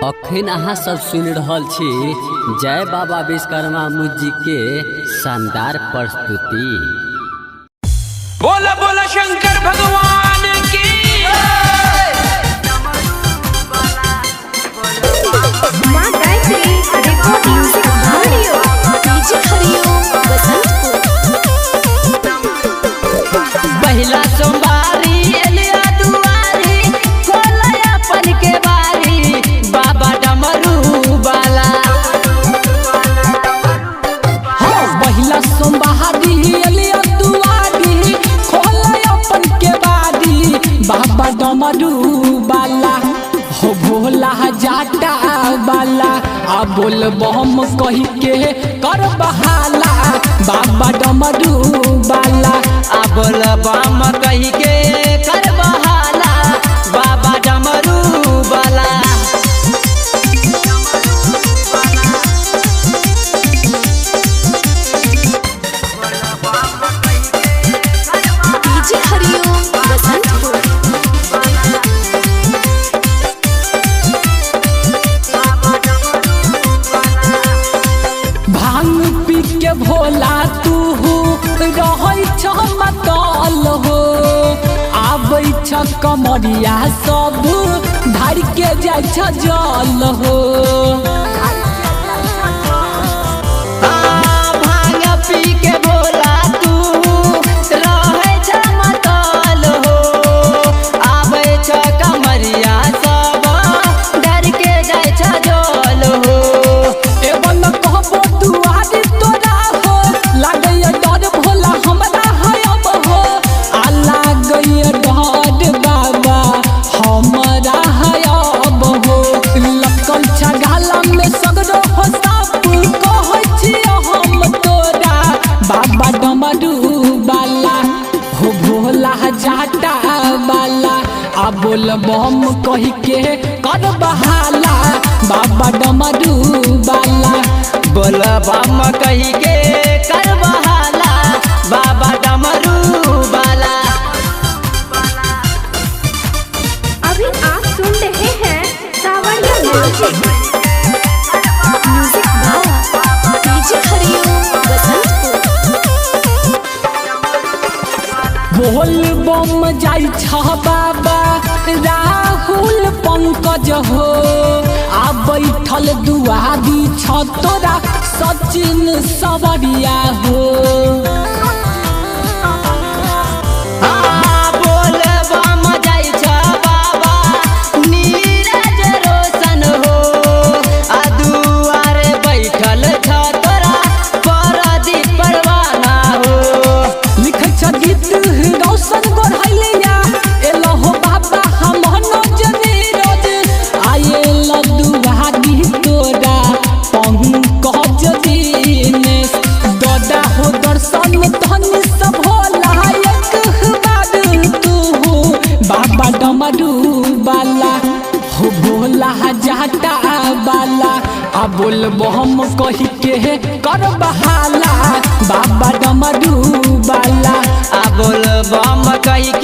अखन अहाँ सब सुनि रहल छी जय बाबा विश्वकर्मा म्यूजिक के शानदार प्रस्तुति। बोला बोला शंकर भगवान की। माँ Gayatri recording studio, DJ Hariom Basantpur. पहिला सोमवारी एलिया दुआरी, खोला अपन के बारी, बाबा डमरू वाला। हो पहिला सोमवारी एलिया दुआरी, खोला अपन के बारी, बाबा डमरू बाला, हो भोला जाटा बाला। आ बोल बम कही के कर बहाला, बाबा डमरू बाला। आ बोल बम कही के कर बहाला, बाबा डमरू वाला। डीजे हरिओम बसंतपुर। भांग पी के भोला तू रहै छ मतल हो, आबै छ कमरिया सब धार के जाइ छ जल हो। आ भांग पी के भोला तू रहै छ मतल हो, आबै छ कमरिया सब डर के जाइ छ जल हो। एवन कहबो दुआरी तोरा हो, लागैया डर भोला हमरा हयब हो। आ लागैया डर बाबा हमरा हयब हो। लटकल छगाला में सगरो हो साप, कहै छियौ हम तोरा बाबा डमरू बाला, हो भोला जाटा बाला। आ बोल बम कही के कर बहाला, बाबा डमरू बाला। बोल बम कही के कर बहाला, बाबा डमरू वाला। अभी आप सुन रहे हैं Sanwariya music. Music by DJ Hariom Basantpur. बोल बम जाइ छ बाबा राहुल पंकज हो, आ बैठल दुआरी छ तोरा सचिन सवरिया हो। आ बोल बम जाइ छ बाबा नीरज रोशन हो, आ दुआरे बैठल छ तोरा परदीप परवाना हो। लिखै छ गीत रौशन गोरहैया, एलहो बाबा हम नीरज। आयल दुआरी तोरा पंकज दिनेश, ददा हो दर्शन धनी सब होला एक बार तू बाबा डमरू बाला, हो भोला जाटा बाला। आ बोल बम कही के कर बहाला, बाबा डमरू बाला। आ बोल बम कही के